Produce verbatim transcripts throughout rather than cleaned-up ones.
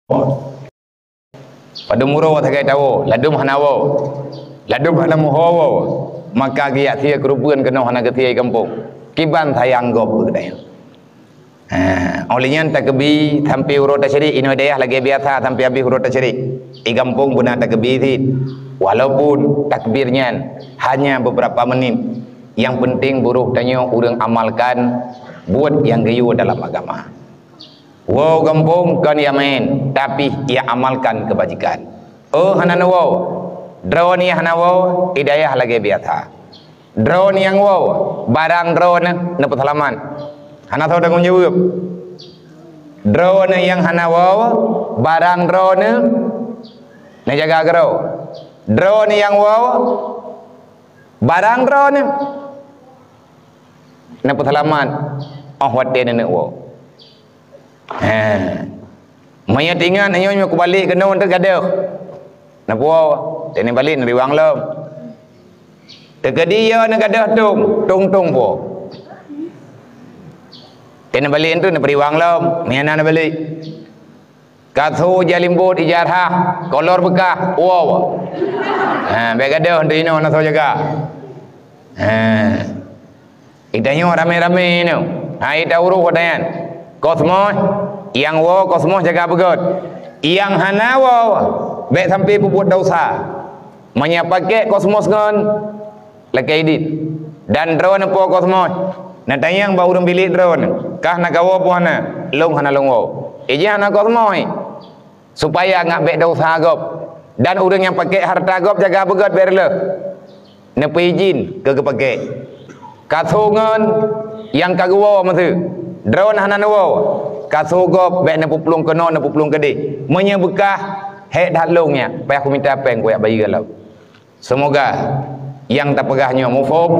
Padum uroe sagai tawoe, ladum hana woe. Ladum hana meuho woe. Maka geujak sie keureubeuen keunoe hana geusie gampông. Kiban sayang gob keu geutanyoe. Ha, óh lheueh nyan takeubi sampoe uroe tasyrik, inoe dayah lagèe biasa sampoe habéh uroe tasyrik. Di gampông beuna takeubi cit. Walaupun takbir nyan hanya beberapa menit, yang penting buroh tanyoe ureueng amalkan buet nyang geuyue dalam agama. Woe gampông kon ya maén, tapi ya amalkan keubajikan. Oh, hana neuwoe. Droeneuh hana woe, di dayah lagèe biasa. Droeneuh nyang woe, barang droeneuh neupeuseulamat. Hana soe tanggong jaweueb. Droeneuh nyang hana woe, barang droeneuh neujaga keudroe. Droeneuh nyang woe, barang droeneuh neupeuseulamat óh watèe neuneuk woe. He. Meunyoe teuingat, nyoe, nyoe kubalek keunoe teuh gadôh. Neupuwoe, teuneuk balek neuriwang lom. Teukeudi yo neugadôh tông, tông-tông puwoe. Teuneuk balek teuh neupeuriwang lom, meunyoe na neubalek. Ka su jalimbot ija rhah, kolor beukah, puwoe. Ha, bèk gadôh teuh inoe na soe jaga. Ha. Geutanyoe ramé-ramé nyoe, hai ta uroe watèe nyan. Kosmos, nyang woe kosmos jaga beugöt. Nyang hana woe, bèk sampoe peubuet desya. Meunyoe pakèk kosmos ngon lakèe idin, dan droeneuh po kosmos, neutanyong bak ureueng bilék droeneuh, kah na kawoe peu hana, lôn hana lôn woe. Ijih hana kosmos. Supaya ngat bèk desya gob. Dan ureueng nyang pakèk hareuta gob jaga beugöt bèk reuloh. Neupeuijin keu geupakèk. Ka su ngon nyang ka geuwoe miseue. Droeneuh hana neuwoe. Ka su gob bèk neupeuplueng keunoe, neupeuplueng keudeh. Meunyoe beukah, hék that lôn nyan, payah kumita péng kujak bayeue lom. Seumoga nyang tapeugah nyoe muphom.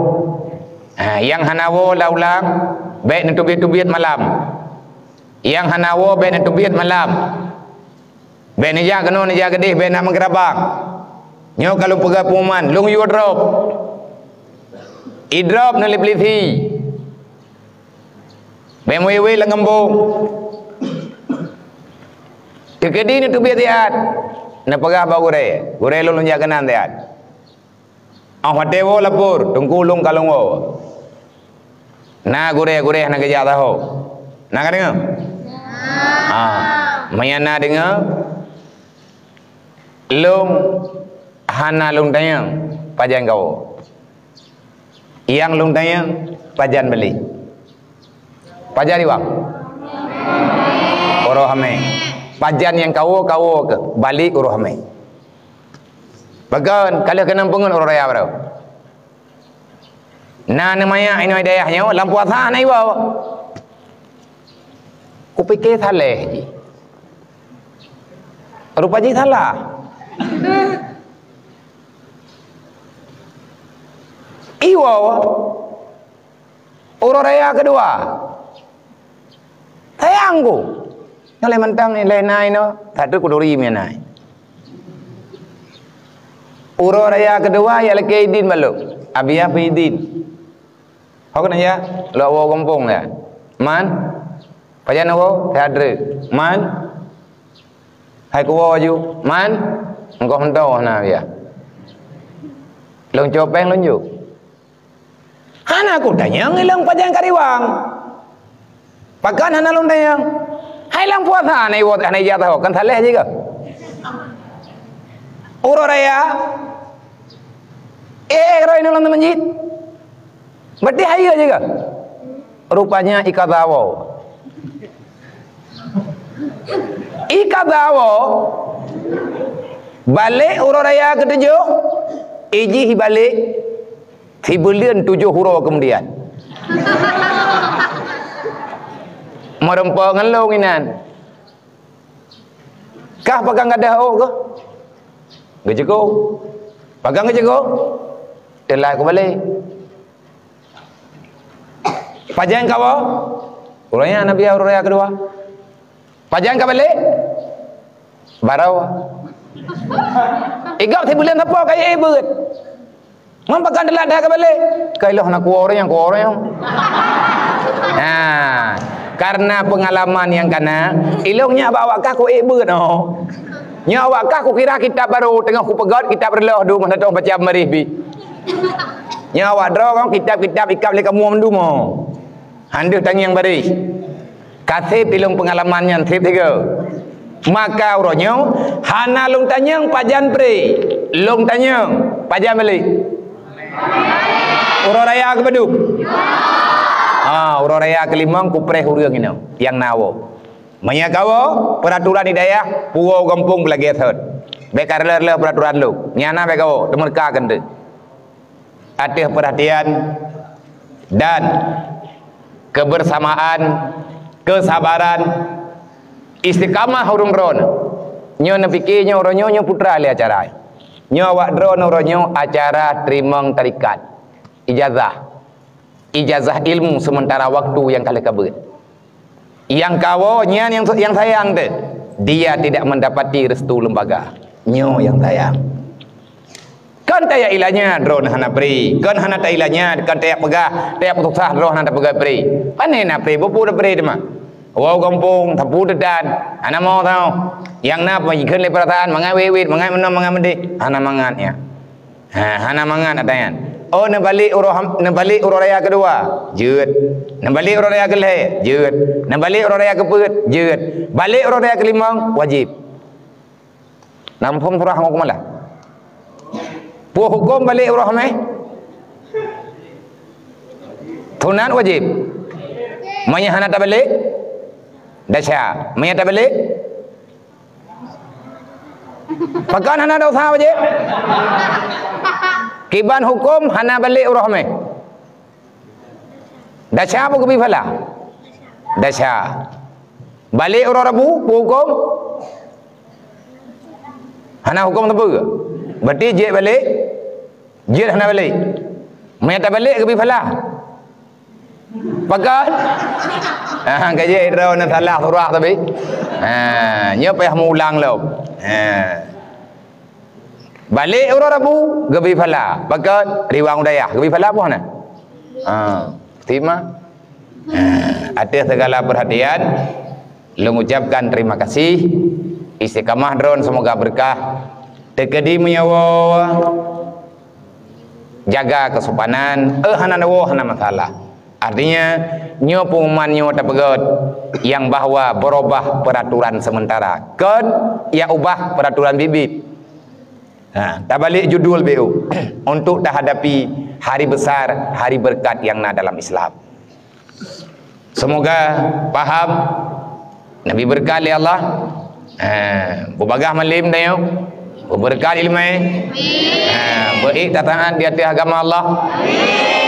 Ha, nyang hana woe lam ulang, bèk neuteubiet-teubiet malam. Nyang hana woe bèk neuteubiet malam. Bèk neujak keunoe neujak keudeh, bèk na meugeurabang. Nyoe ka lôn peugah peunguman, lôn yue drob. Idrob neulip lisi. Bèk meuwé-wé lam geumbong. Teukeudi neuteubiet siat, neupeugah bak gurèe, "Gurèe lôn, lôn jak keunan siat." Óh watèe woe lapor, "Teungku, lôn ka lôn woe." Na gurèe-gurèe hana geujak saho. Na ka deungö? Ah, meunyo na deungö, lôn hana lôn tanyong pajan kawoe. Nyang lôn tanyong, pajan balek? Pajan riwang? Uroe Hamé. Pajan nyang kawoe, kawoe keuh, balek uroe Hamé. Pakon, ka lheueh keunong peungeut uroe raya baroe. Na neumayak inoe dayah nyoe, lam puasa hana iwoe. Kupike saleh jih. Rupa jih salah. Iwoe. Uroe raya keudua. Sayang ku. Nyoe lé mantong lé nai nyoe, satu kuduri mie nai. Uroe raya keudua ya lakèe idin balok. Abi ya idin. Ho keunan ya, lok woe gampông ya. Man. Pajan woe, teatre. Man. Hai kuwoe aju. Man. Engkau hentau na ya. Lôn copeng lôn juk. Hana kutanyong ilong pajan ka riwang. Pakon hana lôn tanyong? Hai lam puasa hana iwoe hana ijak taho, kan saleh jih kah? Uroe raya, eh, eh, roi nulung teumeujiet. Berarti hayeue jih kah? Rupanya ikada woe. Ikada woe, balek uroe raya keutujoh, ijih balek. Sibuleuen tujoh uroe keumudian. Meureumpok ngon lôn inan. Kah pagang gadoh ôk keuh? Geuceuko. Pagang geuceuko? Teulai kubalek. Pajan kawoe? Uroe nyan Nabi uroe raya keudua. Pajan kabalek? Baroe. Igob sibuleuen sapo kayée beuet. Ngon pakan teulat that kabalek. Ka ilong hana kuwoe ureuëng nyang, kuwoe ureuëng nyang. Nah. Karena pengalaman nyang kana, ilong nyak bak awak kah ku ék beuet, oh. Nyak awak kah kukira kitab barô, teungoh kupeugöt kitab reuloh dum, meunan toh baca marih bi. Nyak awak droe kong kitab-kitab ikab lé kamoe mandum, oh. Han deuh tangieng barih. Ka sép ilong pengalaman nyan sép sigoe. Maka uroe nyoe hana lôn tanyong pajan pré, lôn tanyong pajan balek. Uroe raya keupadum? Ha, uroe raya keulimong kupreh ureueng inong nyang na woe. Meunyoe kawoe, peuraturan di dayah, puwoe gampông beulagèe thot. Bèk ka reuloh-reuloh peuraturan lôn. Nyang na bèk kawoe, teumeureuka keuneuk. Ateueh peurhatian dan kebersamaan, kesabaran, istiqamah ureueng droeneuh. Nyoe neupiké nyoe uroe nyoe, nyoe putra lé acara. Nyoe awak droeneuh uroe nyoe acara teurimong tarikat. Ijazah. Ijazah ilmu sementara waktu nyang ka lheueh ka beuet. Nyang kawoe nyan nyang, nyang sayang teuh, dia tidak mendapati restu lembaga. Nyoe nyang sayang. Kon tajak ilanya droeneuh hana pré, kon hana tailanya, kon tajak peugah, tajak peususah droeneuh hana tapeugah pré. Pané na pré, bukon pré teuma. Woe gampông, sapeue teuh dan, hana mo tau. Nyang na peuikheun lé peurasaan, mangat wét-wét, mangat meunoe, mangat meudéh, hana mangat nyan. Ha, hana mangat ata nyan. Oh, neubalek uroe ham-, neubalek uroe raya keudua, jeuet. Neubalek uroe raya keulhèe, jeuet. Neubalek uroe raya keupeuet, jeuet. Balek uroe raya keulimong, wajéb. Na muphom surah ngon kumalah? Peue hukôm balek uroe hamèh? Sunat, wajéb? Meunyo hana tabalek, desya. Meunyo tabalek, pakon hana desya, wajéb? Kiban hukôm hana balek uroe hamèh. Desya peue geubri phala? Desya. Balek uroe Rabu, peue hukôm? Hana hukôm sapeue. Berarti jeuet balek, jeuet hana balek. Meunyo tabalek geubri phala. Pakon? Ha, ka jeuet droeneuh salah surah tapi. Ha, nyoe payah meulang lom. Ha. Balek uroe Rabu, geubri phala. Pakon? Riwang u dayah, geubri phala peue hana? Ha, terima. Ha, atas segala perhatian, lôn ucapkan terima kasih. Istiqamah droeneuh semoga berkah. Teukeudi meunyoe jaga kesopanan, eh, hana neuwoe, hana masalah. Artinya, nyoe pengumuman nyoe tapeugöt nyang bahwa berubah peraturan sementara. Kon, ya ubah peraturan biet-biet. Ha, tabalek judul B U untuk tahadapi hari besar, hari berkat nyang na dalam Islam. Semoga paham, neubi beureukat lé Allah. Ha, beubagaih malem tanyoe, beubeureukat ileumèe. Ha, beuék tataát di ateueh agama Allah.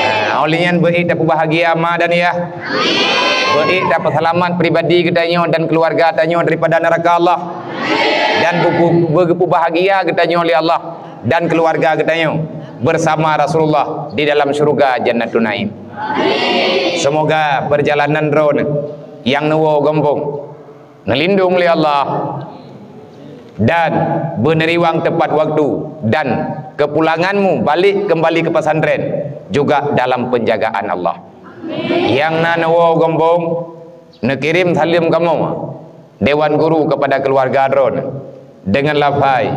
Ha, óh lheueh nyan beuék tapeubahgia ma dan yah. Beuék tapeuseulamat pribadi geutanyoe dan keuluwarga tanyoe daripada neuraka Allah. Dan beupu-, beugeupeubahagia geutanyoe lé Allah dan keuluwarga geutanyoe beusama Rasulullah di dalam syeuruga Jannatun Naim. Semoga peurjalanan droeneuh nyang neuwoe gampông neulindong lé Allah dan beuneuriwang teupat waktu dan keupulanganmu balek keumbali keu pesantren juga dalam penjagaan Allah. Nyang na neuwoe gampông, neukirém saleuem kamoe, Dewan Guru, kepada keluarga droeneuh dengan lafai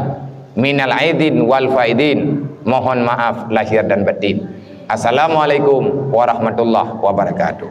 minal aidin wal faidin, mohon maaf lahir dan batin. Assalamualaikum warahmatullahi wabarakatuh.